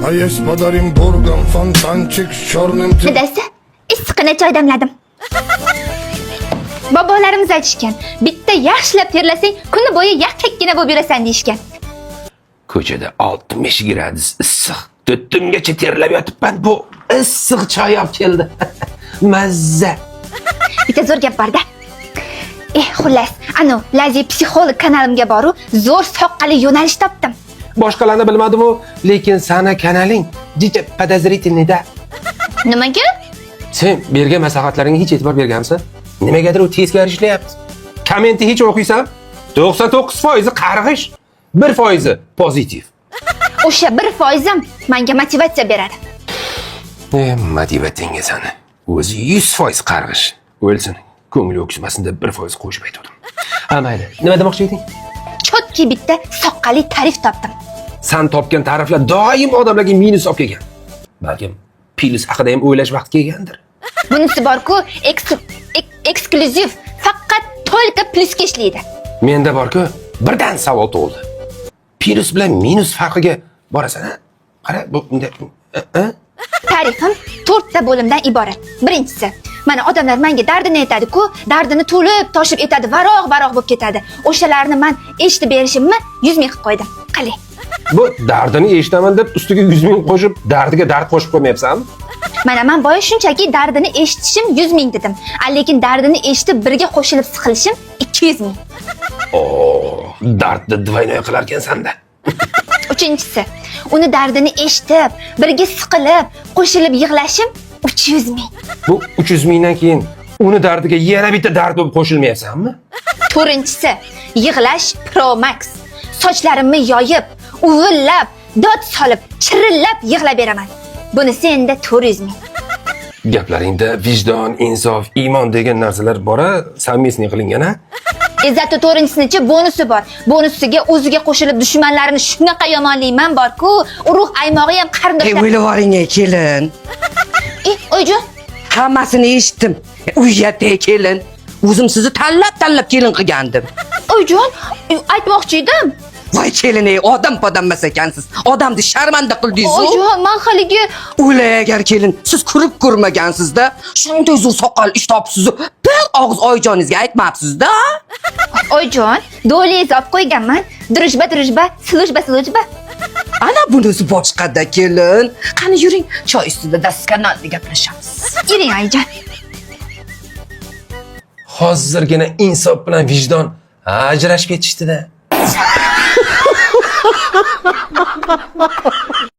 А есть под Оренбургом фонтанчик с черным. Dadasi, issiqqina choy damladim. Bobolarimiz aytishgan, bitta yaxshilab terlasang, kuni bo'yi yakkakkina bo'lib yurasan deyishgan. Ko'chada 60 gradus issiq. To'ttimgacha terlab yotibman. Bu issiq choy olib keldi. Mazza. Bitta zo'r gap bor-da. Xullas, anu Lazi psixolog kanalimga boru, zo'r soqqali yo'nalish topdim. Boshqalarni bilmadim-u, lekin sani kanaling jicha подозрительный da. Nimaga? Sen bergan maslahatlaringga hech e'tibor berganmisan? Nimagadir u teskari ishlayapti. Kommentni hech o'qiysan? 99% qarg'ish, 1% pozitiv. O'sha 1% menga motivatsiya beradi. E, motivatsiyaga sani. O'zi 100% qarg'ish. O'lsin. Ko'ngli o'ksimasin deb 1% qo'shib aytdim. Ha, mayli. Nima demoqchi eding? Чёткий bitta soqqali tarif topdim. San topgan tariflar doim odamlarga minus olib kelgan. Balkim plyus haqida ham o'ylash vaqti kelgandir. Bunisi bor-ku, eksklyuziv, faqat только plyusga ishlaydi. Menda bor-ku, birdan savol tug'ildi. Plyus bilan minus farqiga borasan, a? Qara, bu bunday a? Tarifim to'rtta bo'limdan iborat. Birinchisi, mana odamlar menga dardini aytadi-ku, dardini to'lib toshib aytadi, varoq varoq bo'lib ketadi. O'shalarni man eshitib berishimni 100 ming qilib qo'ydim. Qalay? Bu dardini eshitaman deb ustiga 100 ming qo'shib, dardiga dard qo'shib qo'ymayapsanmi? Mana man boya shunchaki dardini eshitishim 100 ming dedim. A lekin dardini eshitib birga qo'shilib siqilishim 200 ming. Oo, dardni двойной qilar ekansan-da. Uchinchisi, uni dardini eshitib, birga siqilib, qo'shilib yig'lashim 300 ming. Bu 300 mingdan keyin uni dardiga yana bitta dard bo'lib qo'shilmayapsanmi? To'rtinchisi, yig'lash Pro Max. Sochlarimni yoyib, uvillab, dod solib, chirillab yig'lab beraman. Bunisi endi 400 ming. Gaplaringda vijdon, insof, iymon degan narsalar bora, совместный qilingan, a? Izzati to'rtinchisinichi bonusi bor. Bonusiga o'ziga qo'shilib dushmanlarini shunaqa yomonlayman bor-ku, urug' aymog'i ham Ey qarindoshlar. O'ylaboring ey kelin. E, oyijon, Hammasini eshitdim. Uyat ey kelin. O'zim sizni tanlab tanlab kelin qilgandim. Oyijon, aytmoqchi edim. Voy kelin ey, odam podammas ekansiz. Odamni sharmanda qildingiz. Oyijon, man haligi O'lay agar kelin, siz ko'rib ko'rmagansizda, shunday zo'r soqol ish topibsiz. Bir og'iz oyijoningizga aytmabsiz-da. Oyijon, do'lingizni olib qo'yganman. Дружба, дружба, служба, служба. Ana bunisi boshqada kelin. Qani yuring, choy ustida daskanalni gaplashamiz. Yuring, oyijon. Hozirgina insof bilan vijdon ajrashib ketishdi-da.